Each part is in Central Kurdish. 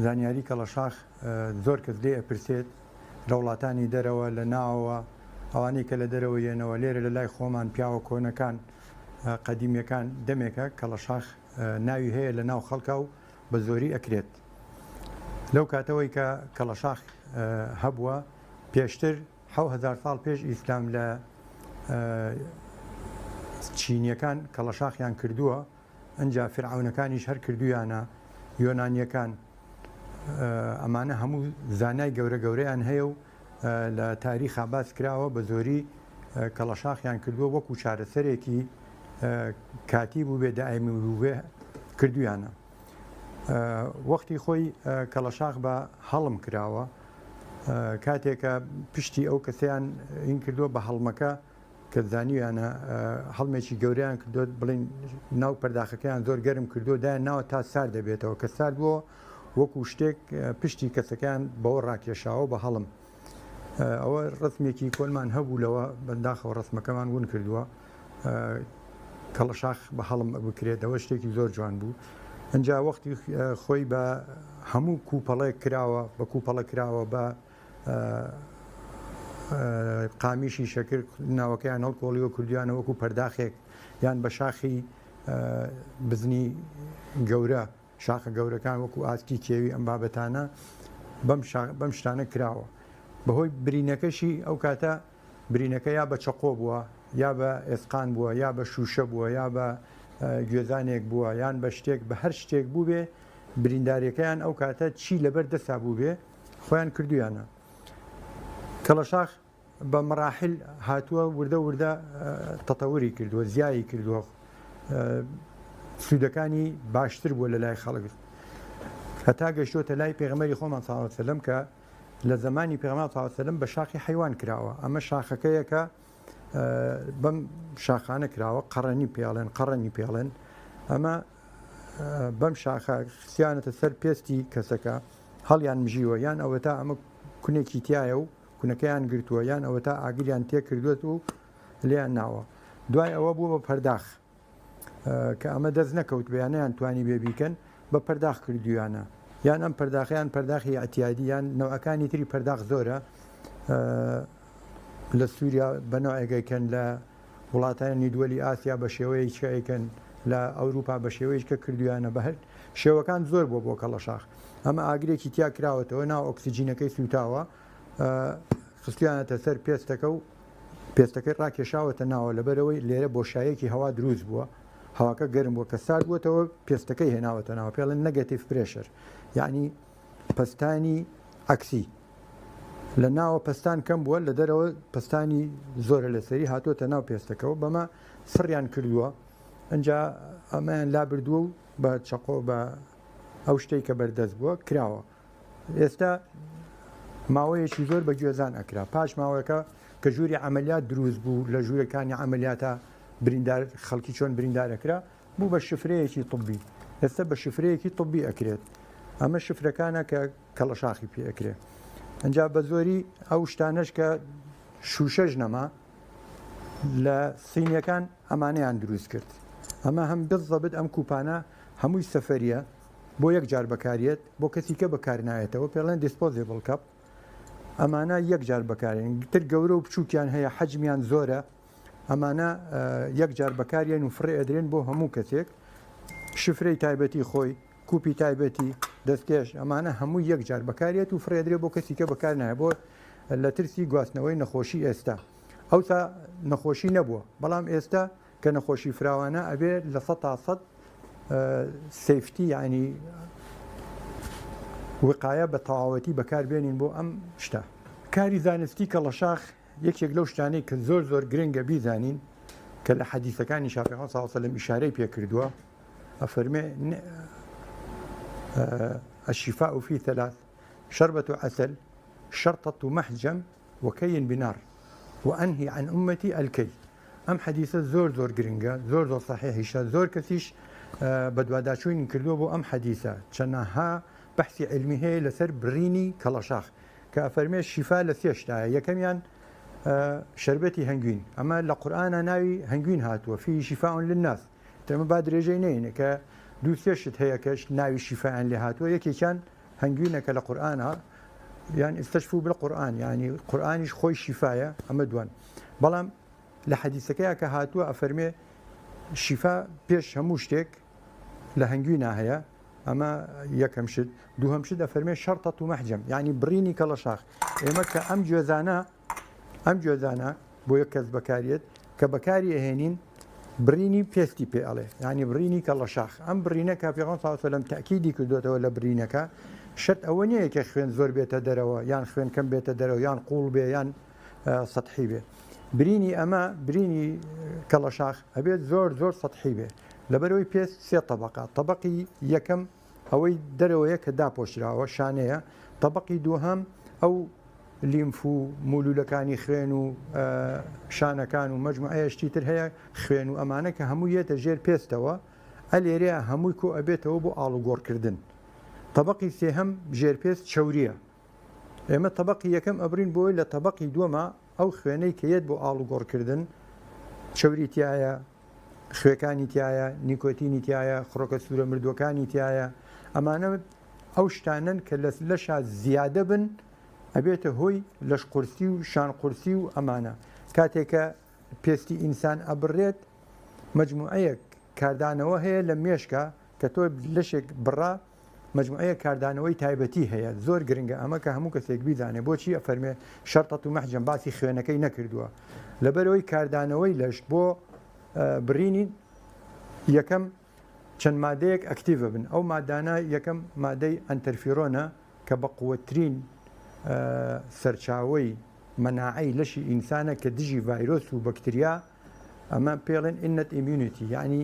زانیاری کەڵەشاخ زۆر کەس لێ ئەپرسێت لە وڵاتانی دەرەوە لە ناوەوە ئەوانەی کە لە دەرەوە یەنەوە لێرە لە لای خۆمان پیاوە کۆنەکان قەدیمیەکان دەمێکە کەڵەشاخ ناوی هەیە لە ناو خەڵکا و بە زۆری ئەکرێت لەو کاتەوەی کە کەڵەشاخ هەبووە پێشتر 7000 ساڵ پێش ئیسلام لە چینیەکان کەڵەشاخیان کردووە ئنجا فیرعەونەکانیش هەر کردویانە، یۆنانیەکان، ئەمانە هەموو زانای گەورە گەورەیان هەیە و لە تاریخا باس کراوە بە زۆری کەڵەشاخیان کردووە وەکو چارەسەرێکی کاتی بووبێ دائمی بووبێ کردویانە. وەختی خۆی کەڵەشاخ بە هەڵم کراوە کاتێکە پشتی ئەو کەسیان این کردووە بە هەڵمەکە کە زانیویانە هەڵمێکی گەورەیان کردووە بڵین ناو پەرداخەکەیان زۆر گەرم کردووە دایان ناوە تا سارد دەبێتەوە کە سارد بووە وەکو شتێک پشتی کەسەکەیان بەوە ڕاکێشاوە بە هەڵم ئەوە ڕسمێکی کۆنمان هەبوو لەوە بەنداخەوە ڕسمەکەمان ون کردووە کەڵەشاخ بە هەڵم بکرێتەوە شتێکی زۆر جوان بوو ئەجا وەختی خۆی بە هەموو کوپەڵێک کراوە بە کوپەڵە کراوە بە قامیشی شەکر ناوەکەیان هەڵکۆڵیوە کردویانە وەکو پەرداخێک یان بە شاخی بزنی گەورە شاخە گەورەکان وەکو ئاسکی کێوی ئەم بابەتانە بەم شتانە کراوە بەهۆی برینەکەشی ئەو کاتە برینەکە یا بە چەقۆ بووە یا بە ئێسقان بووە یا بە شوشە بووە یا بە گوێزانێک بووە یان بە شتێک بە هەر شتێک بووبێ بریندارەکەیان ئەو کاتە چی لەبەر دەسا بووبێ خۆیان کردویانە. کەڵەشاخ بە مەراحل هاتووە وردە وردە تەتەوری کردووە زیایی کردووە سوودەکانی باشتر بووە لە لای خەڵک هەتا گەشتۆتە لای پێغەمبەری خۆمان صلی الله علیه وسلم کە لە زمانی پێغەمبەر صلی الله علیه وسلم بە شاخی حیوان کراوە ئەمە شاخەکەیە کە بەم شاخانە کراوە قەڕەنی پێڵێن قەڕەنی پێڵێن ئەمە بەم شاخە خستیانەتە سەر پێستی کەسەکە هەڵیان مژیوە یان ئەوەتا ئەمە کونێکی تایە و کونەکەیان گرتووە یان ئەوەتا ئاگریان تێکردوێت و لێیان ناوە دوای ئەوە بووە بە پەرداخ کە ئەمە دەست نەکەوت بەیانیان توانی بێ بیکەن بە پەرداخ کردویانە یان ئەم پەرداخیان پەرداخی ئەتیادی یان نەوەکانی تری پەرداخ زۆرە لە سووریا بە نەوەگەکەن لە وڵاتانی دووەلی ئاسیا بە شێوەیەکی ئەیکەن لە ئەوروپا بە شێوەیەکی کە کردویانە بە هەر شێوەکان زۆر بووە بۆ کەڵەشاخ ئەمە ئاگرێکی تیا کراوەتەوە ناو ئۆکسجینەکەی سوتاوە خستویانەتە سەر پێستەکە و پێستەکەی ڕاکێشاوەتە ناوە لەبەرەوەی لێرە بۆشایەکی هەوا دروست بووە هەواکە گەرم بووە کە سارد بووەتەوە پێستەکەی هێناوەتە ناوە پێڵێن negative pressure یعنی پەستانی عەکسی لە ناوە پەستان کەم بووە لە دەرەوە پەستانی زۆرە لەسەری هاتووەتە ناو پێستەکەەوە بەمە سڕیان کردووە ئەجا ئەمەیان لا بردووە و بە چەقۆ بە ئەو شتێک کە بەردەست بووە کراوە ئێستا ماوەیەکی زۆر بە گوێزان ئەکرا پاش ماوەکە کە ژووری عملیات دروست بوو لە ژوورەکانی عملیاتە بریندار خەڵکی چۆن بریندارەکرا بوو بە شفرەیەکی طبی ئێستا بە شفرەیەکی طبی ئەکرێت ئەمە شفرەکانە کە کەڵەشاخی پێ ئەکرێ ئەجا بە زۆری ئەو شتانەش کە شوشەش نەما لە سینیەکان ئەمانەیان دروست کرد ئەمە هەم بزەبت ئەم کوپانە هەمووی سەفەریە بۆ یەک جار بەکارێت بۆ کەسی کە بەکار نایەتەوە پێڵێن disposable cup ئەمانە یەک جار بەکارێن تر گەورە و بچووکیان هەیە حەجمیان زۆرە ئەمانە یەک جار بەکاریێن و فڕێ ئەدرێن بۆ هەموو کەسێک شفرەی تایبەتی خۆی کوپی تایبەتی دەستکێش ئەمانە هەموو یەک جار بەکارێت و فڕێدرێ بۆ کەسی کە بەکار نایە بۆ لە ترسی گواستنەوەی نەخۆشی ئێستا ئەوسا نەخۆشی نەبووە بەڵام ئێستا کە نەخۆشی فراوانە ئەبێ 100% safety یعنی وقایە بە تەواوەتی بەکاربێنین بۆ ئەم شتە کاری زانستی کەڵەشاخ یەکێک لەو شتانەی کە زۆر زۆر گرنگە بیزانین کە لە حەدیسەکانی شا پێغەمبەر صلی الله علیه و سلم ئیشارەی پێکردووە ئەفەرمێ الشفاء في ثلاث شربة عسل شرطة محجم وكي بنار وأنهي عن أمتي الكي ئەم حەدیسە زۆر زۆر گرنگە زۆر زۆر صحیحیشە زۆر کەسیش بەدواداچوین کردووە بۆ ئەم حەدیسە چەنەها بەحسی علمی هەیە لەسەر برینی کەڵەشاخ کە ئەفەرمێ شیفا لە سێ شتایە یەکەمیان شەربەتی هەنگوین ئەمە لە قورئانا ناوی هەنگوین هاتووە فی شفاء للناس تەمە با درێژەی نەینە کە دوو سێ شت هەیە کە ناوی شیفایان لێ هاتووە یەکێکیان. هەنگوینە کە لە قورئانا یان استشفوا بالقرآن یانی قورئانیش خۆی شیفایە ئەمە دوان بەڵام لە حەدیسەکەیا کە هاتووە ئەفەرمێ شیفا پێش هەموو شتێک لە هەنگوینا هەیە ئەمە یەکەم شت دووهەم شت ئەفەرمێ شەرتە و مەحجەم یعنی بڕینی کەڵەشاخ ئێمە کە ئەم گوێزانە ئەم گوێزانە بۆ یەک کەس بەکاریێت کە بەکاری ئەهێنین برینی پێستی پێ ئەڵێ یانی برینی کەڵەشاخ ئەم برینە کە پێغەمبەر صلی اللە علیه و سلم تەئکیدی کردۆتەوە لە برینەکە شەرت ئەوە نییە کە خوێن زۆر بێتە دەرەوە یان خوێن کەم بێتە دەرەوە یان قوڵ بێ یان سەتحی بێ برینی ئەمە برینی کەڵەشاخ ئەبێت زۆر زۆر سەتحی بێ لەبەرەوەی پێست سێ تەبقە تەبقی یەکەم ئەوەی دەرەوەیە کە داپۆشراوە، شانەیە، تەبەقی دووهەم ئەو لیمف و مولولەکانی خوێن و شانەکان و مەجموعەیە شتی تر هەیە خوێن و ئەمانە کە هەموو یەتە ژێر پێستەوە ئەلێرەیە هەمووی کۆ ئەبێتەوە بۆ ئاڵوگۆڕکردن. تەبەقی سێهەم ژێرپێست چەوریە. ئێمە تەبەقی یەکەم ئەبڕین بۆی لە تەبەقی دووەما ئەو خوێنەی کە یەت بۆ ئاڵوگۆڕکردن چەوری تیایە، خوێکانی تیایە، نیکۆتینی تیایە، خڕۆکە سوورە مردووەکانی تیایە، ئەمانە ئەو شتانەن کە لە لەشا زیادە بن ئەبێتە هۆی لەش قورسی و شان قورسی و ئەمانە. کاتێک کە پێستی ئینسان ئەبڕێت مەجموعەیەک کاردانەوە هەیە لە مێشکا کە تۆ لەشێک بڕا مەجموعەیەک کاردانەوەی تایبەتی هەیە زۆر گرنگە ئەمە کە هەموو کەسێک بیزانێ بۆچی ئەفەرمێ شەرتەت و مەحجەم باسی خوێنەکەی نەکردووە لەبەرەوەی کاردانەوەی لەش بۆ بڕینی یەکەم چەند مادەیەک ئەکتیڤ بن ئەو مادانە یەکەم مادەی ئەنتەرفیرۆنە کە بە قوترین سەرچاوەی مەناعەی لەشی ئینسانە کە دژی ڤایرۆس و بەکتریا ئەمە پێڵێن innate immunity یەعنی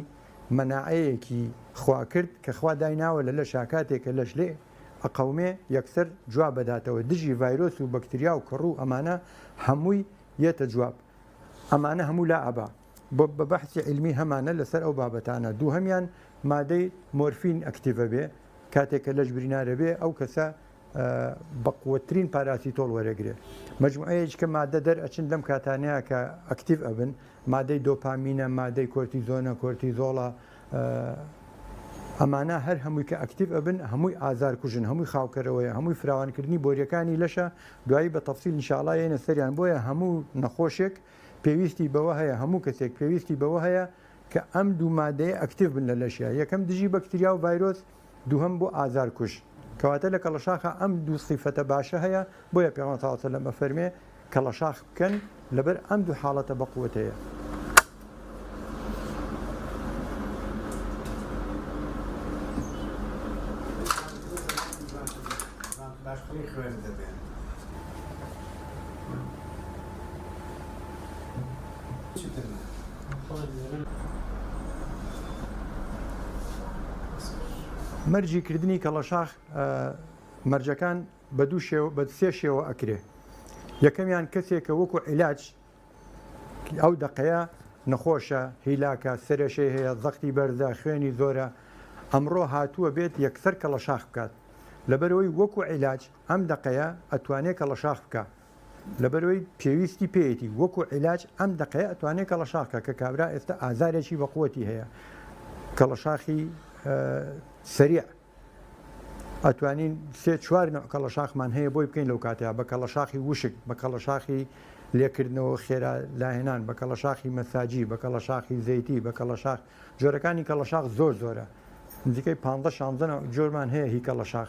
مەناعەیەکی خواکرد کە خوا دایناوە لە لەشا کاتێک کە لەش لێ ئەقەومێ یەکسەر جواب ئەداتەوە دژی ڤایرۆس و بەکتریا و کەڕوو ئەمانە هەمووی یەتە جواب ئەمانە هەموو لا ئەبا بۆ بە بەحسی عیلمی هەمانە لەسەر ئەو بابەتانە دووهەمیان مادەی مۆرفین ئەکتیڤە بێ کاتێک کە لەش برینارە بێ ئەو کەسە بەقوەتترین پاراسیتۆڵ وەرەگرێ. مەجموعەیەکی کە مادە دەر ئەچن لەم کاتانەیا کە ئەکتیڤ ئەبن، مادەی دۆپامینە، مادەی کۆرتیزۆنە، کۆرتیزۆڵە، ئەمانە هەر هەمووی کە ئەکتیڤ ئەبن هەمووی ئازار کوژن، هەمووی خاوکەرەوەیە، هەمووی فراوانکردنی بۆریەکانی لەشە، دوایی بە تەفسیل ان شاء اللە یەینە سەریان، بۆیە هەموو نەخۆشێک پێویستی بەوە هەیە، هەموو کەسێک پێویستی بەوە هەیە کە ئەم دوو مادەیە ئەکتیڤ بن لە لەشیا، یەکەم دژی بەکتریا و ڤایرۆس، دووهەم بۆ ئازار کوژ. کەواتە لە کەڵەشاخا ئەم دوو سیفەتە باشە هەیە، بۆیە پێغەمبەر صلی اللە علیە وسلم ئەفەرمێ کەڵەشاخ بکەن لەبەر ئەم دوو حاڵەتە بەقوەتەیە. مەرجی کردنی کەڵەشاخ مەرجەکان بە دوو شێوە بە سێ شێوە ئەکرێ یەکەمیان کەسێکە وەکو عیلاج ئەو دەقەیە نەخۆشە هیلاکە سەرێشەی هەیە زەختی بەرزە خوێنی زۆرە ئەمڕۆ هاتووە بێت یەکسەر کەڵەشاخ بکات لەبەرەوەی وەکو عیلاج ئەم دەقەیە ئەتوانێ کەڵەشاخ بکە لەبەرئەوەی پێویستی پێیەتی وەکو عیلاج ئەم دەقەیە ئەتوانێ کەڵەشاخ کا کە کابرا ئێستا ئازارێکی بەقوەتی هەیە کەڵەشاخی سەریع ئەتوانین سێ چوار نوع کەڵەشاخمان هەیە بۆی بکەین لەو کاتەیە بە کەڵەشاخی وشک بە کەڵەشاخی لێکردنەوە خێرا لاهێنان بە کەڵەشاخی مەساجی بە کەڵەشاخی زەیتی بە کەڵەشاخ جۆرەکانی کەڵەشاخ زۆر زۆرە نزیکەی 15 16 جۆرمان هەیە هی کەڵەشاخ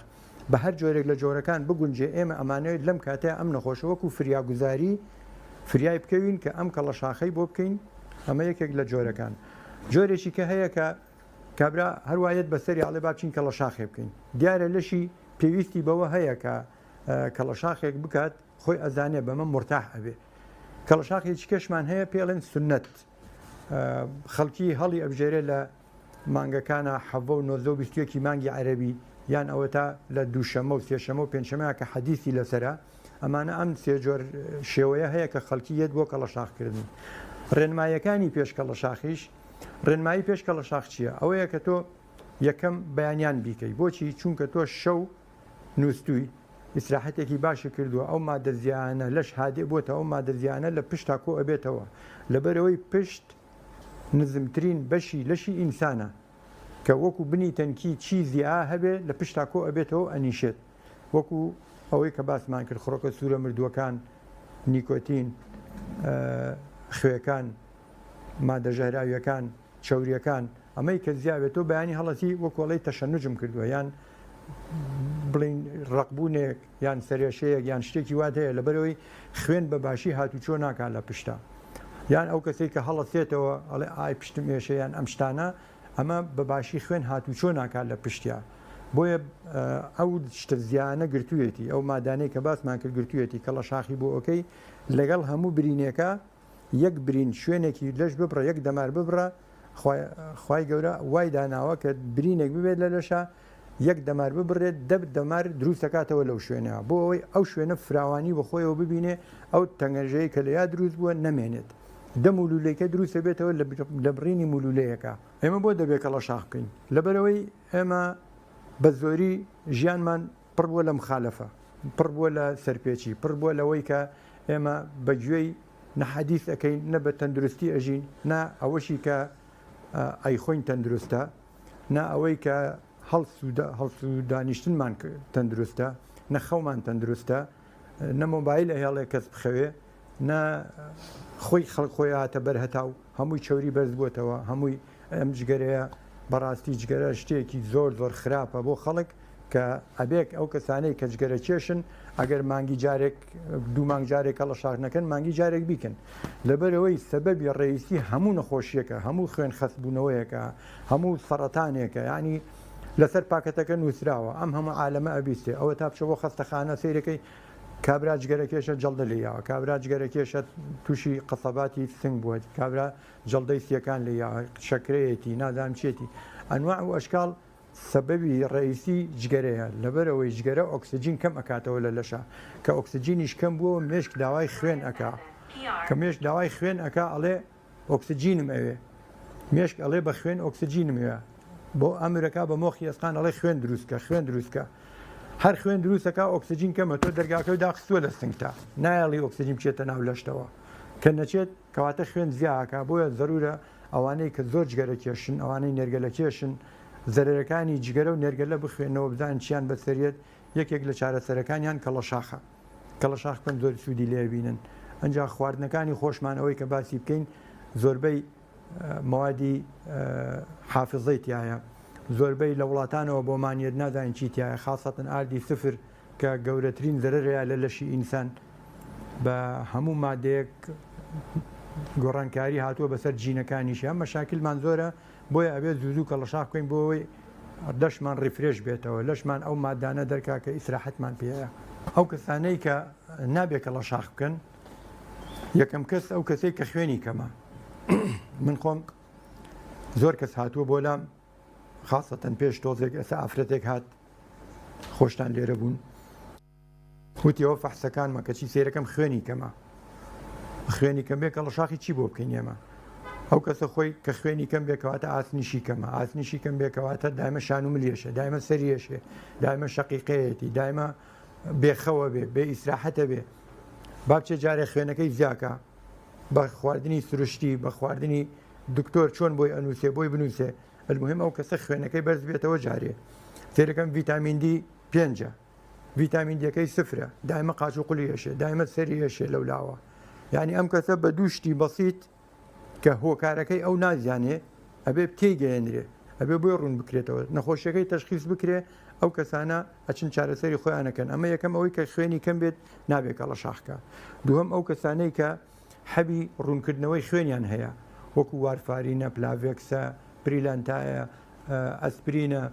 بە هەر جۆرێک لە جۆرەکان بگونجێ ئێمە ئەمانەوێت لەم کاتەیا ئەم نەخۆشە وەکو فریاگوزاری فریای بکەوین کە ئەم کەڵەشاخەی بۆ بکەین ئەمە یەکێک لە جۆرەکان جۆرێکی کە هەیە کە کابرا هەروایەت بەسەری ئەڵێ با بچین کەڵەشاخێ بکەین دیارە لەشی پێویستی بەوە هەیە کە کەڵەشاخێک بکات خۆی ئەزانێ بەمە مرتاح ئەبێ کەڵەشاخێکی کەشمان هەیە پێڵێن سنت خەڵکی هەڵی ئەبژێرێ لە مانگەکانا حەڤە و 19 و 21 ی مانگی عەرەبی یان ئەوەتا لە دووشەمە و سێشەمە و پێنجشەمەیا کە حەدیسی لەسەرە ئەمانە ئەم سێ جۆر شێوەیە هەیە کە خەڵکی یەت بۆ کەڵەشاخ کردن ڕێنماییەکانی پێش کەڵەشاخیش ڕێنمایی پێش کەڵەشاخ چییە ئەوەیە کە تۆ یەکەم بەیانیان بیکەی بۆچی چونکە تۆ شەو نووستوی ئیسراحەتێکی باشی کردووە ئەو مادە زیانە لەش هادێ بۆتە ئەو مادە زیانە لە پشتا کۆ ئەبێتەوە لەبەرەوەی پشت نزمترین بەشی لەشی ئینسانە کە وەکو بنی تەنکی چی زیآ هەبێ لە پشتا کۆ ئەبێتەوەو ئەنیشێت. وەکو ئەوەی کە باسمان کرد خڕۆکە سوورە مردووەکان، نیکۆتین، خوێکان، مادە ژەهراویەکان، چەوریەکان، ئەمەی کە زیاوێت تۆ بەیانی هەڵەتی وەکو ئەڵێی تەشەنوجم کردووە یان بڵین ڕقبوونێک یان سەرێشەیەک یان شتێکی وات هەیە لەبەرەوەی خوێن بە باشی هاتوچۆ ناکات لە پشتا یان ئەو کەسێک کە هەڵەسێتەوە ئەڵێ ئای پشتم ئێشە یان ئەم شتانە ئەمە بە باشی خوێن هاتوچۆ ناکات لە پشتیا بۆیە ئەو شتە زیانە گرتوویەتی ئەو مادانەی کە باسمان کرد گرتوویەتی کەڵەشاخی بۆ ئۆکەی لەگەڵ هەموو برینێکە یەک برین شوێنێکی لەش ببڕە یەک دەمار ببڕە خوای گەورە وای داناوە کە برینێک ببێت لە لەشە یەک دەمار ببڕێت دە دەمار دروستەکاتەوە لەو شوێنە بۆ ئەوەی ئەو شوێنە فراوانی بەخۆیەوە ببینێ ئەو تەنگەژەیە کە لەیا دروست بووە نەمێنێت دە مولولەیەکە دروستە بێتەوە لە بڕینی مولولەیەکە. ئێمە بۆ دەبێت کەڵەشاخ بکەین؟ لەبەرئەوەی ئێمە بە زۆری ژیانمان پڕ بووە لە مخالەفە، پڕ بووە لە سەرپێچی، پڕ بووە لەوەی کە ئێمە بە گوێی نە حەدیس ئەکەین، نە بە تەندروستی ئەژین، نە ئەوەشی کە ئەیخۆین تەندروستە، نە ئەوەی کە هەڵس و دانیشتنمان تەندروستە، نە خەومان تەندروستە، نە مۆبایل ئەهێڵێ کەس بخەوێ، نە خۆی خەڵک خۆی هاتە بەر هەتاو هەمووی چەوری بەرز بووەتەوە هەمووی ئەم جگەرەیە بەڕاستی جگەرە شتێکی زۆر زۆر خراپە بۆ خەڵک کە ئەبێک ئەو کەسانەی کە جگەرە کێشن ئەگەر مانگی جارێک دوو مانگ جارێک کەڵەشاخ نەکەن مانگی جارێک بیکەن لەبەرەوەی سەبەبی ڕئیسی هەموو نەخۆشیەکە هەموو خوێن خەستبوونەوەیەکە هەموو سەڕەتانێکە یعنی لەسەر پاکەتەکە نووسراوە ئەم هەموو عالەمە ئەبیستێ ئەوە تا بچە بۆ خەستەخانە سەیرەکەی کابرا جگەرەکێشە جەڵدە لێی یاوە، کابرا جگەرەکێشە تووشی قەسەباتی سنگ بووە، کابرا جەڵدەی سیەکان لێی یاوە، شەکرەیەتی، نازانم چیەتی، ئەنواع و ئەشکاڵ سەبەبی ڕەئیسی جگەرەیە، لەبەرئەوەی جگەرە ئۆکسجین کەم ئەکاتەوە لە لەشا، کە ئۆکسجینیش کەم بووەوە مێشک داوای خوێن ئەکا، کە مێشک داوای خوێن ئەکا ئەڵێ ئۆکسجینم ئەوێ مێشک ئەڵێ بە خوێن ئۆکسجینم ئەوێ بۆ ئەمرەکا بە مۆخی ئێسقان ئەڵێ خوێن دروستکە خوێن دروستکە هەر خوێن دروستەکە ئۆکسجین کەمە تۆ دەرگاکەی داخستووە لە سنگتا نایەڵی ئۆکسجین بچێتە ناو لەشتەوە کە نەچێت کەواتە خوێن زیاکە بۆیە زەرورە ئەوانەی کە زۆر جگەرە کێشن ئەوانەی نێرگەلە کێشن زەرەرەکانی جگەرە و نێرگەلە بخوێنەوە بزان چیان بەسەریەت یەکێک لە چارەسەرەکانیان کەڵەشاخە کەڵەشاخ بکەن زۆر سوودی لێ بینن ئەجا خواردنەکانی خۆشمان ئەوەی کە باسی بکەین زۆربەی مەوادی حافزەی تایە زۆربەی لە وڵاتانەوە بۆمانیت نازانین چی تایە خاصەتەن ئاردی سفر کە گەورەترین زەرەرەیە لە لەشی ئینسان بە هەموو مادەیەک گۆڕانکاری هاتووە بەسەر جینەکانیشی ئەم مەشاکلمان زۆرە بۆیە ئەبێت زوو زوو کەڵەشاخ بکەین بۆ ئەوەی لەشمان refresh بێتەوە لەشمان ئەو مادانە دەرکا کە ئیسراحەتمان پێیە. ئەو کەسانەی کە نابێ کەڵەشاخ بکەن یەکەم کەس ئەو کەسەی کە خوێنی کەمە من خۆم زۆر کەس هاتووە بۆ لام خاصەتەن پێش تۆزێک ئێستا ئافرەتێک هات خۆشتان لێرە بوون وتی ئەوە فەحسەکانمە کەچی سەیرەکەم خوێنی کەمە خوێنی کەم بێ کەڵەشاخی چی بۆ بکەین ئێمە ئەو کەسە خۆی کە خوێنی کەم بێ کەواتە ئاسنیشی کەمە ئاسنیشی کەم بێ کەواتە دایمە شان و ملیێشە دایمە سەریێشێ دایمە شەقیقەیەتی دایمە بێخەوە بێ بێ ئیسراحەتە بێ با بچێ جارێ خوێنەکەی زیاکە بە خواردنی سروشتی بە خواردنی دکتۆر چۆن بۆی ئەنووسێ بۆی بنووسێ المهم ئەو کەسە خوێنەکەی بەرز بێتەوە جارێ سەیرەکەم ڤیتامین دی پێنجە ڤیتامین دیەکەی سفرە دایمە قاچ و قولی ئێشێ دایمە سەری ئێشێ لەو لاوە یعنی ئەم کەسە بە دوو شتی بەسیت کە هۆکارەکەی ئەو نازیانێ ئەبێ تێیگەیەنرێ ئەبێ بۆی ڕوون بکرێتەوە نەخۆشیەکەی تەشخیص بکرێ ئەو کەسانە ئەچن چارەسەری خۆیانەکەن ئەمە یەکەم ئەوەی کە خوێنی کەم بێت نابێ کەڵەشاخکە دووەم ئەو کەسانەی کە حەبی ڕوونکردنەوەی خوێنیان هەیە وەکو وارفارینە پلاڤێکسە پریلانتایە ئەسپرینە،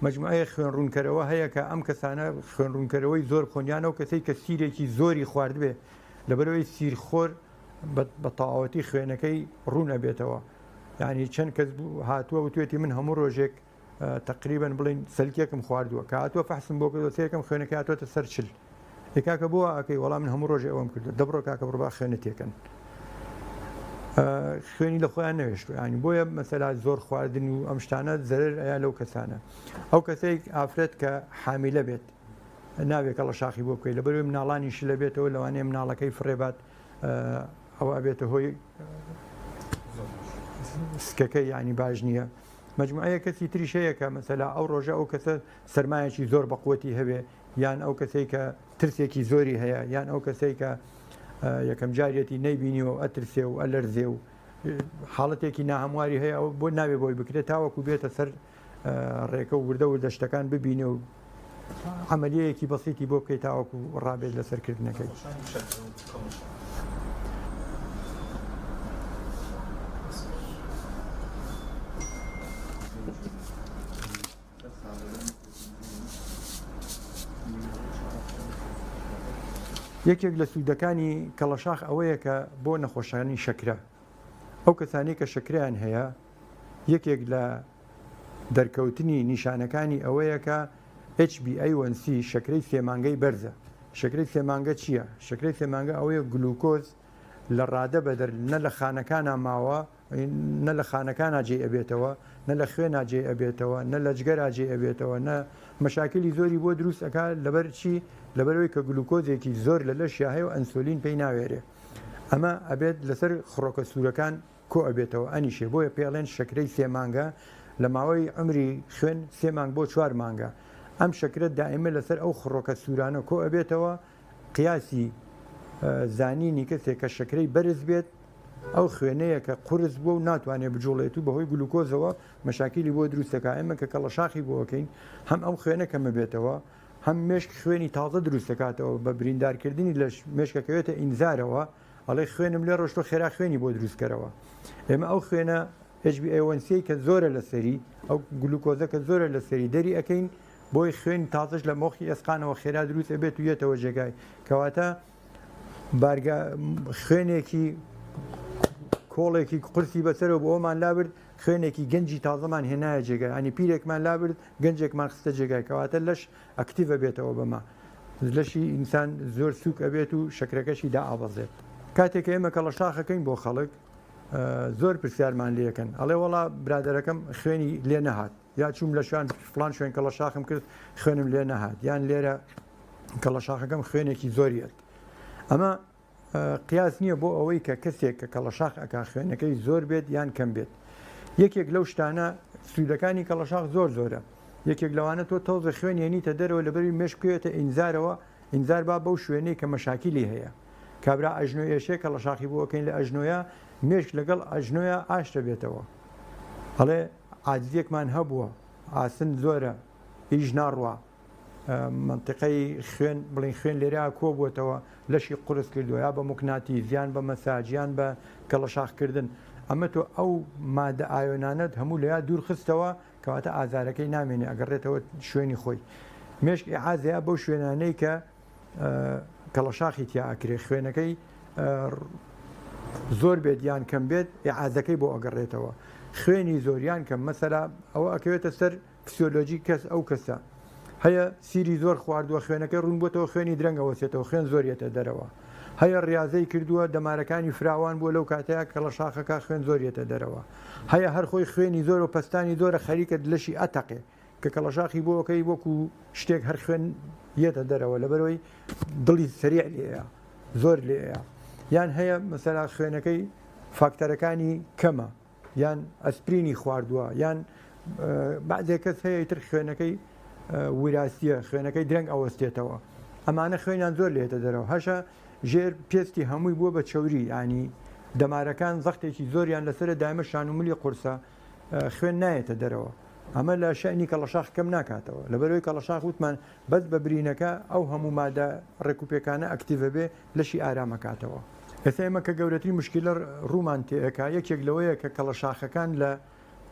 مەجموعەیەک خوێن ڕوونکەرەوە هەیە کە ئەم کەسانە خوێن ڕوونکەرەوەی زۆر بخۆن یان ئەو کەسەی کە سیرێکی زۆری خواردبێ لەبەرئەوەی سیرخۆر بە تەواوەتی خوێنەکەی ڕوون ئەبێتەوە یعنی چەند کەس هاتووە وتوێتی من هەموو ڕۆژێک تقریبا بڵین سەلکێکم خواردووە کە هاتووە فەحسم بۆ کردووە سێکم خوێنەکە هاتووەتە سەر چل ئێ کاکە بۆ وا ئەکەی وەڵا من هەموو ڕۆژێ ئەوەم کردووە دەبڕۆ کاکە بڕۆ با خوێنت تێکەن خوێنی لە خۆیان نەوێشتوە ینی بۆیە مەسەلا زۆر خواردن و ئەم شتانە زەرەر ئەیا لەو کەسانە ئەو کەسێک ئافرەت کە حامیلە بێت ناوێک کەڵە شاخی بۆ بکەیت لەبەرەوەی مناڵانی شلە بێتەوە لەوانەیە مناڵەکەی فڕێبات ئەوە ئەبێتە هۆی سکەکە ینی باش نییە مجموعەیە کەسی تریش هەیە کە مەسەلا ئەو ڕۆژە ئەو کەسە سەرمایەکی زۆر بەقوەتی هەبێ. یان ئەو کەسەی کە ترسێکی زۆری هەیە یان ئەو کەسەی کە یەکەم جاریەتی نەیبینیوە و ئەترسێ و ئەلەرزێ و حاڵەتێکی ناهەمواری هەیە ئەو بۆ ناوێ بۆی بکرێت تاوەکو بێتە سەر ڕێکە و وردە وردە شتەکان ببینێ و عملیەیەکی بەسیتی بۆ بکەیت تاوەکو ڕابێت لەسەر کردنەکەی. یەکێک لە سوودەکانی کەڵەشاخ ئەوەیە کە بۆ نەخۆشانی شەکرە ئەو کەسانی کە شەکریان هەیە یەکێک لە دەرکەوتنی نیشانەکانی ئەوەیە کە HbA1c شەکرەی سێمانگەی بەرزە. شەکرەی سێمانگە چییە؟ شەکرەی سێمانگە ئەوەیە گلوکۆز لە ڕادە بەدەر نە لە خانەکانا ماوە نە لە خانەکانا جێی ئەبێتەوە نە لە خوێنا جێی ئەبێتەوە نە لە جگەرا جێی ئەبێتەوە نە مەشاکلی زۆری بۆ دروست ئەکا لەبەر چی؟ لەبەرئەوەی کە گلوکۆزێکی زۆر لە لەشیا هەیە و ئەنسۆلین پێی ناوێرێ ئەمە ئەبێت لەسەر خڕۆکە سوورەکان کۆ ئەبێتەوە ئەنیشێ بۆیە پێی ئەڵێن شەکرەی سێ مانگە لە ماوەی عومری خوێن سێ مانگ بۆ چوار مانگە ئەم شەکرە دائیمە لەسەر ئەو خڕۆکە سوورانە کۆ ئەبێتەوە قیاسی زانینی کەسێک کە شەکرەی بەرز بێت ئەو خوێنەیە کە قورس بووە و ناتوانێت بجوڵێت و بەهۆی گلوکۆزەوە مەشاکیلی بۆ دروست دەکات ئێمە کە کەڵەشاخی بۆ ئەکەین هەم ئەم خوێنە کەمە بێتەوە هەم مێشک خوێنی تازە دروست دەکاتەوە بە بریندارکردنی لەش مێشکەکەوێتە ئینزارەوە ئەڵێ خوێنم لێ ڕۆشتوە خێرا خوێنی بۆ دروست کەرەوە ئێمە ئەو خوێنە HbA1c کە زۆرە لەسەری ئەو گلوکۆزە کە زۆرە لەسەری دەری ئەەکەین بۆی خوێن تازەش لە مۆخی ئێسقانەوە خێرا دروست ئەبێت و یەتەوە جێگای کەواتە بارگە خوێنێکی کۆڵێکی قورسی بەسەرەوە بۆ ئەومان لابرد خوێنێکی گەنجی تازەمان هێنایە جێگای ئەنی پیرێکمان لابرد گەنجێکمان خستە جێگای کەواتە لەش ئەکتیڤ ئەبێتەوە بەمە لەشی ئینسان زۆر سوک ئەبێت و شەکرەکەشی دائەبەزێت. کاتێک کە ئێمە کەڵەشاخەکەین بۆ خەڵک زۆر پرسیارمان لێکەن ئەڵێ وەڵا برادەرەکەم خوێنی لێ نەهات یا چووم لە شوان فلان شوێن کەڵەشاخم کرد خوێنم لێ نەهات یان لێرە کەڵەشاخەکەم خوێنێکی زۆریەت ئەمە قیاس نییە بۆ ئەوەی کە کەسێک کە کەڵەشاخ ئەکا خوێنەکەی زۆر بێت یان کەم بێت. یەکێک لەو شتانە سوودەکانی کەڵەشاخ زۆر زۆرە. یەکێک لەوانە تۆ تەوزە خوێن یەنیتە دەرەوە لەبەروی مێشک بکەوێتە ئینزارەوە، ئینزار با بەو شوێنەی کە مەشاکیلی هەیە. کابرا ئەژنۆی ئێشێ کەڵەشاخی بۆ ئەکەین لە ئەژنۆیا مێشک لەگەڵ ئەژنۆیا ئاشت ئەبێتەوە. ئەڵێ عاجزیەکمان هەبووە، ئاسن زۆرە، ئیش ناڕوا. مەنتیقەی خوێن بڵین خوێن لێرە کۆبووەتەوە لەشی قورس کردووە یا بە موکناتیز یان بە مەساج یان بە کەڵەشاخکردن ئەمە تۆ ئەو مادە ئایۆنانەت هەموو لەیا دوور خستەوە کەواتە ئازارەکەی نامێنێ ئەگەڕێتەوە شوێنی خۆی مێشک ئیعازەیە بەو شوێنانەی کە کەڵەشاخی تیا ئەکرێ خوێنەکەی زۆر بێت یان کەم بێت ئیعازەکەی بۆ ئەگەڕێتەوە خوێنی زۆر یان کەم مەسەلا ئەوە ئەکەوێتە سەر فسیۆلۆجی کەس ئەو کەسە هەیە سیری زۆر خواردووە خوێنەکەی ڕوون بۆتەوە خوێنی درەنگ ئەوەسێتەوە خوێن زۆر یەتە دەرەوە هەیە ڕیازەی کردووە دەمارەکانی فراوان بووە لەو کاتەیە کەڵەشاخەکە خوێن زۆر یەتە دەرەوە هەیە هەر خۆی خوێنی زۆر و پەستانی زۆرە خەریکە لەشی ئەتەقێ کە کەڵەشاخی بۆکەی وەکو شتێک هەر خوێن یەتە دەرەوە لەبەرەوەی دڵی سەریع لێیە زۆر لێیە یان هەیە مەسەلا خوێنەکەی فاکتەرەکانی کەمە یان ئەسپرینی خواردووە یان بەعزێک کەس هەیە ئیتر خوێنەکەی وراستیە خوێنەکەی درەنگ ئەوەستێتەوە ئەمانە خوێنیان زۆر لێتە دەرەوە هەشە ژێر پێستی هەمووی بووە بە چەوری ینی دەمارەکان زەختێکی زۆریان لەسرە دایمە شان و ملی قورسە خوێن نایەتە دەرەوە ئەمە لە شەنی کەڵەشاخ کەم ناکاتەوە لەبەرەوەی کەڵەشاخ وتمان بەس بە برینەکە ئەو هەموو مادە ڕێکوپێکانە ئەکتیڤە بێ لەشی ئارام ئەکاتەوە. ئێستا ئێمە کە گەورەترین موشکیلە ڕوومان تێ ئەکا یەکێک لەوەیە کە کەڵەشاخەکان لە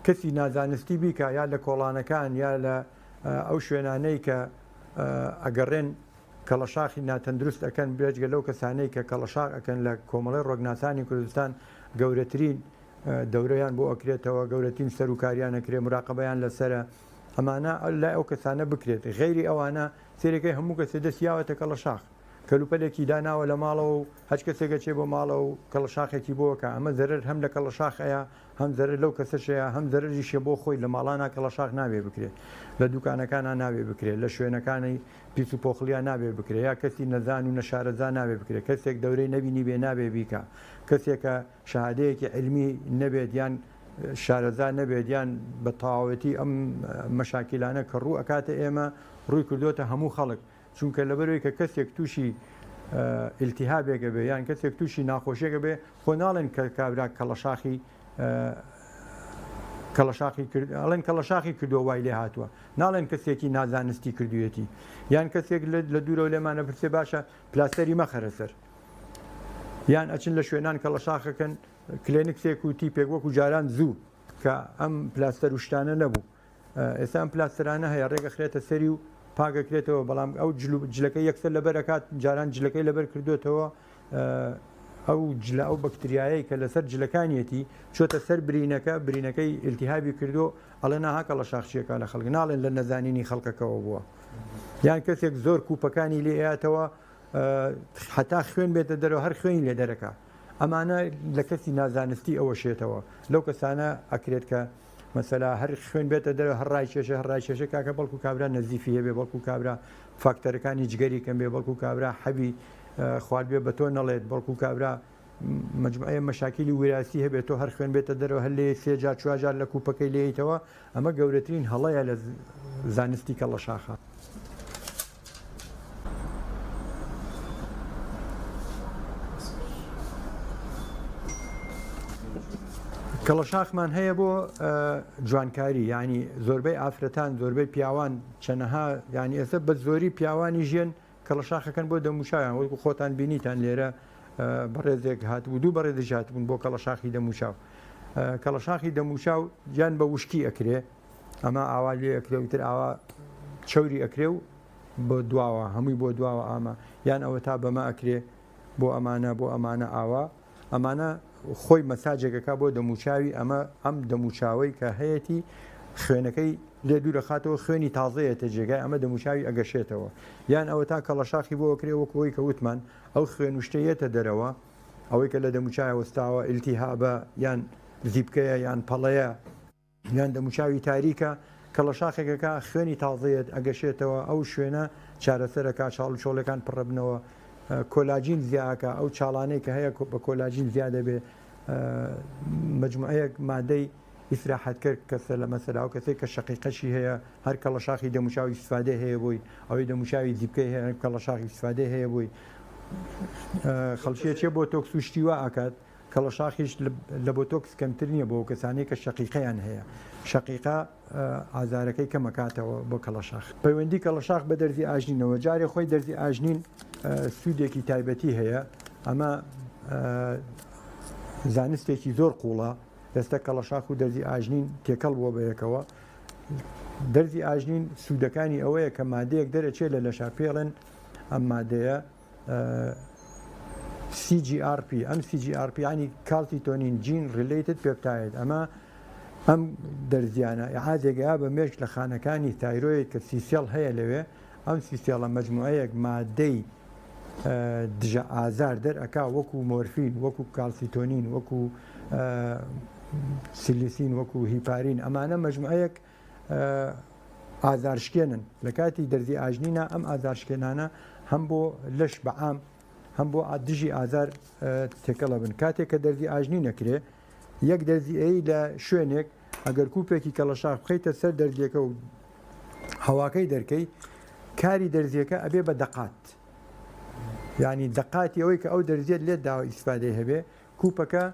کەسی نازانستی بیکا یا لە کۆڵانەکان یا لە ئەو شوێنانەی کە ئەگەڕێن کەڵەشاخی ناتەندروست ئەکەن بێجگە لەو کەسانەی کە کەڵەشاخ ئەکەن لە کۆمەڵەی ڕۆگناسانی کوردستان گەورەترین دەورەیان بۆ ئەکرێتەوە گەورەترین سەروکاریان ئەکرێ مراقەبەیان لەسەرە ئەمانە لای ئەو کەسانە بکرێت غەیری ئەوانە سەیرەکەی هەموو کەسێ دەستی یاوەتە کەڵەشاخ کەلوپەلێکی داناوە لە ماڵەوە و هەچ کەسێک ئەچێ بۆ ماڵەوە و کەڵەشاخێکی بۆ ئەکا ئەمە زەرەر هەم لە کەڵەشاخ ئەیا هەم زەرەر لەو کەسەشەیە هەم زەرەریشە بۆ خۆی لە ماڵانا کەڵەشاخ نابێ بکرێ لە دوکانەکانا نابێ بکرێ لە شوێنەکانی پیس و پۆخڵیا نابێ بکرێ یا کەسی نەزان و نەشارەزا نابێ بکرێ کەسێک دەورەی نەبینیبێ نابێ بیکا کەسێکە شەهادەیەکی عیلمی نەبێت یان شارەزا نەبێت یان بە تەواوەتی ئەم مەشاکیلانە کە ڕوو ئەکاتە ئێمە ڕووی کردۆتە هەموو خەڵک. چونکە لەبەرەوەی کە کەسێک تووشی ئیلتیهابێک ئەبێ یان کەسێک تووشی ناخۆشیێک ئەبێ خۆ ناڵێن کە کابرا کەڵەشاخی کەڵەشاخی کرد ئەڵێن کەڵەشاخی کردووە وای لێ هاتووە ناڵێن کەسێکی نازانستی کردوویەتی یان کەسێک لە دوورەوە لێمانە پرسێ باشە پلاستەری مەخەرە سەر یان ئەچن لە شوێنان کەڵەشاخەکەن کلێنکسێک و تیپێک وەکو جاران زوو کە ئەم پلاستەر و شتانە نەبوو ئێستا ئەم پلاستەرانە هەیە ڕێگەخرێتە سەری و پاگەکرێتەوە بەڵام ئەو جلەکە یەکسەر لەبەر ئەکات جاران جلەکەی لەبەر کردوێتەوە ئەو جلە ئەو بەکتریایەی کە لەسەر جلەکانیەتی چۆتە سەر برینەکە برینەکەی ئیلتیهابی کردو ئەڵێ ناها کەڵەشاخچیەکە لە خەڵک ناڵێن لە نەزانینی خەڵکەکەوە بووە یان کەسێک زۆر کوپەکانی لێ ئەیاتەوە حتا خوێن بێتە دەرەوە هەر خوێنی لێ دەرەکە ئەمانە لە کەسی نازانستی ئەوەشێتەوە لەو کەسانە ئەکرێت کە مەسەلا هەر خوێن بێتە دەرەوە هەر ڕایکێشێ هەر ڕایکێشێ کاکە بەڵکو کابرا نەزیفی هەبێ بەڵکو کابرا فاکتەرەکانی جگەری کەم بێ بەڵکو کابرا حەبی خواردبێ بە تۆ نەڵێت بەڵکو کابرا مجموعەیە مەشاکیلی وراسی هەبێت تۆ هەر خوێن بێتە دەرەوە هەر لێ سێ جار چوار جار لە کوپەکەی لێیتەوە ئەمە گەورەترین هەڵەیە لە زانستی کەڵەشاخە. کەڵەشاخمان هەیە بۆ جوانکاری یعنی زۆربەی ئافرەتان زۆربەی پیاوان چەنەها یعنی ئێستا بە زۆری پیاوانی ژێن کەڵەشاخەکەن بۆ دەموچاویان وەکو خۆتان بینیتان لێرە بەڕێزێک هاتبوو دوو بەڕێزیش هاتبوون بۆ کەڵەشاخی دەموچاو کەڵەشاخی دەموچاو یان بە وشکی ئەکرێ ئەمە ئاوا لێ ئەکرێ و تر ئاوا چەوری ئەکرێ و بۆ دواوە هەمووی بۆ دواوە ئامە یان ئەوە تا بەمە ئەکرێ بۆ ئەمانە بۆ ئەمانە ئاوا ئەمانە خۆی مەساجێکەکە بۆ دەموچاوی ئەمە ئەم دەموچاوەی کە هەیەتی خوێنەکەی لێ دوورەخاتەوە خوێنی تازەیەتە جێگای ئەمە دەموچاوی ئەگەشێتەوە یان ئەوە تا کەڵەشاخی بۆ ئەکرێ وەکو ئەوەی کە وتمان ئەو خوێن و شتە یەتە دەرەوە ئەوەی کە لە دەموچاوی وەستاوە ئیلتیهابە یان زیپکەیە یان پەڵەیە یان دەموچاوی تاریکە کەڵەشاخێکەکە خوێنی تازەیەت ئەگەشێتەوە ئەو شوێنە چارەسەرەکە چاڵ و چۆڵەکان پڕبنەوە کۆلاجین زیاکە ئەو چاڵانەی کە هەیە بە کۆلاجین زیاد دەبێ مجموعەیەک مادەی ئیسراحەتکەر کەسە لە مەسەلا ئەو کەسەی کە شەقیقەشی هەیە هەر کەڵەشاخی دەموچاو ئیسفادەی هەیە بۆی ئەوەی دەموچاوی زیپکەی هەیە کەڵەشاخی ئیسفادەی هەیە بۆی خەڵکیە چێ بۆ تۆکس و شتی وا ئەکات کەڵەشاخیش لە بۆتۆکس کەمتر نییە بۆ کەسانی کە شەقیقەیان هەیە شەقیقە ئازارەکەی کەمەکاتەوە بۆ کەڵەشاخ. پەیوەندی کەڵەشاخ بە دەرزی ئاژنینەوە، جارێ خۆی دەرزی ئاژنین سوودێکی تایبەتی هەیە، ئەمە زانستێکی زۆر قوڵە، ئێستا کەڵەشاخ و دەرزی ئاژنین تێکەڵ بووە بە یەکەوە. دەرزی ئاژنین سوودەکانی ئەوەیە کە مادەیەک دەرەچێت لە لەشا پێڵێن ئەم مادەیە CGRP ئەم CGRP ینی calcitonin gene related peptide ئەمە ئەم دەرزیانە ئیعازێک ئەیا بە مێشک لە خانەکانی thyroid کە C cell هەیە لەوێ ئەم C cell ە مەجموعەیەک مادەی دژە ئازار دەرئەکا وەکو مۆرفین وەکو کالسیتۆنین وەکو سیلیسین وەکو هیپارین ئەمانە مەجموعەیەک ئازارشکێنن لە کاتی دەرزی ئاژنینە ئەم ئازارشکێنانە هەم بۆ لەش بەعام هەم بۆ دژی ئازار تێکەڵە بن کاتێک کە دەرزی ئاژنی نەکرێ یەک دەرزی ئەی لە شوێنێک ئەگەر کوپێکی کەڵەشاخ بخەیتە سەر دەرزیەکە و هەواکەی دەرکەی کاری دەرزیەکە ئەبێ بە دەقات یعنی دەقاتی ئەوەی کە ئەو دەرزیەت لێت داوە ئیسفادەی هەبێ کوپەکە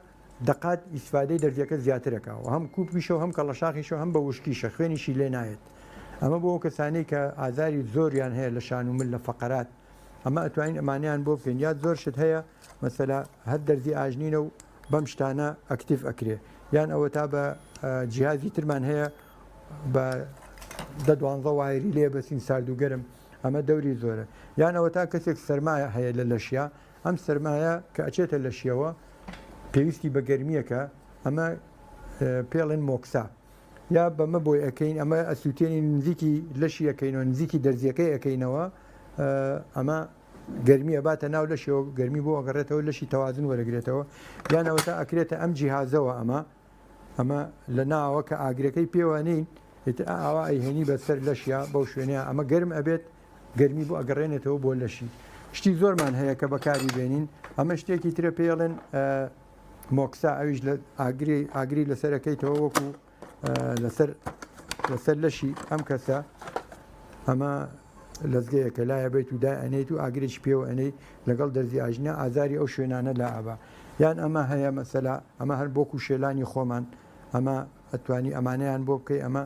دەقات ئیسفادەی دەرزیەکە زیاترەکە و هەم کوپیشە و هەم کەڵەشاخیشە هەم بە وشکیشە خوێنیشی لێ نایەت ئەمە بۆ ئەو کەسانەی کە ئازاری زۆریان هەیە لە شان و مل لە فەقەرات ئەمە ئەتوانین ئەمانیان بۆ بکەین یا زۆر شت هەیە مەسەلا هەر دەرزی ئاژنینە و بەم شتانە ئەکتیڤ ئەکرێ یان ئەوەتا بە جیهازی ترمان هەیە بە دە دوانزە وایری لێ بەسین سارد و گەرم ئەمە دەوری زۆرە یان ئەوەتا کەسێک سەرمایە هەیە لە لەشیا ئەم سەرمایە کە ئەچێتە لەشیەوە پێویستی بە گەرمیەکە ئەمە پێڵێن مۆکسا یا بەمە بۆی ئەەکەین ئەمە ئەسووتێنی نزیکی لەشی ئەەکەینەوە نزیکی دەرزیەکەی ئەەکەینەوە ئەمە گەرمی ئەباتە ناو لەشیەوە گەرمی بۆ ئەگەڕێتەوە لەشی تەوازن وەرەگرێتەوە یان ئەوەتا ئەکرێتە ئەم جیهازەوە ئەمە ئەمە لە ناوە کە ئاگرەکەی پێوە نین ئیتر ئاوا ئەیهێنی بەسەر لەشیا بەو شوێنەیە ئەمە گەرم ئەبێت گەرمی بۆ ئەگەڕێنێتەوە بۆ لەشی شتی زۆرمان هەیە کە بەکاری بێنین ئەمە شتێکی ترە پێڵێن مۆکسا ئەویش لە ئاگری ئاگری لەسەرەکەیتەوە وەکو لەسەر لەسەر لەشی ئەم کەسە ئەمە. لەزگەیەکە لایە بیت و دای ئەنێیت و ئاگرێکی پێوە ئەنێی لەگەڵ دەرزی ئاژینە ئازاری ئەو شوێنانە لا ئەبا یان ئەمە هەیە مەسەلا ئەمە هەر بۆ کوشێلانی خۆمان ئەمە ئەتوانی ئەمانەیان بۆ بکەی ئەمە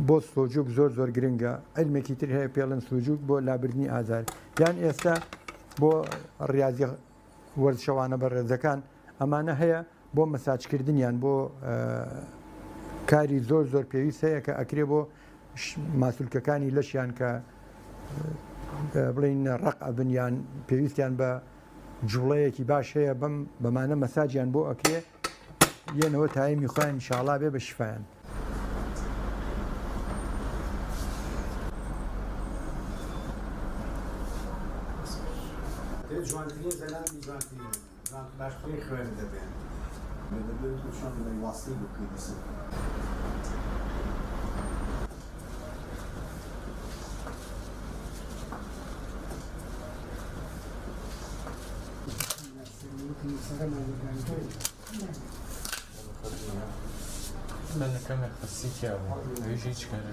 بۆ سۆجوک زۆر زۆر گرنگە علمێکی تر هەیە پێڵن سوجوک بۆ لابردنی ئازار یان ئێستا بۆ ڕاضی وەرزشەوانە بەڕێزەکان ئەمانە هەیە بۆ مەساجکردنیان بۆ کاری زۆر زۆر پێویست هەیە کە ئەکرێ بۆ ماسولکەکانی لەشیان کە بڵین ڕق ئەبن یان پێویستیان بە جوڵەیەکی باش هەیە بەم بەمانە مەساجیان بۆ ئەکرێ یەنەوە تایمی خۆیان ئینشاڵا بێ بە شفایان. جوانترین زەلامی جوانترین باشترین خوێن دەبێن. دەبێت تۆ چۆن بڵێی واستەی بۆ بکەی دەست کەمێک خەستی تیا بوو ئەویش هیچ کارێک.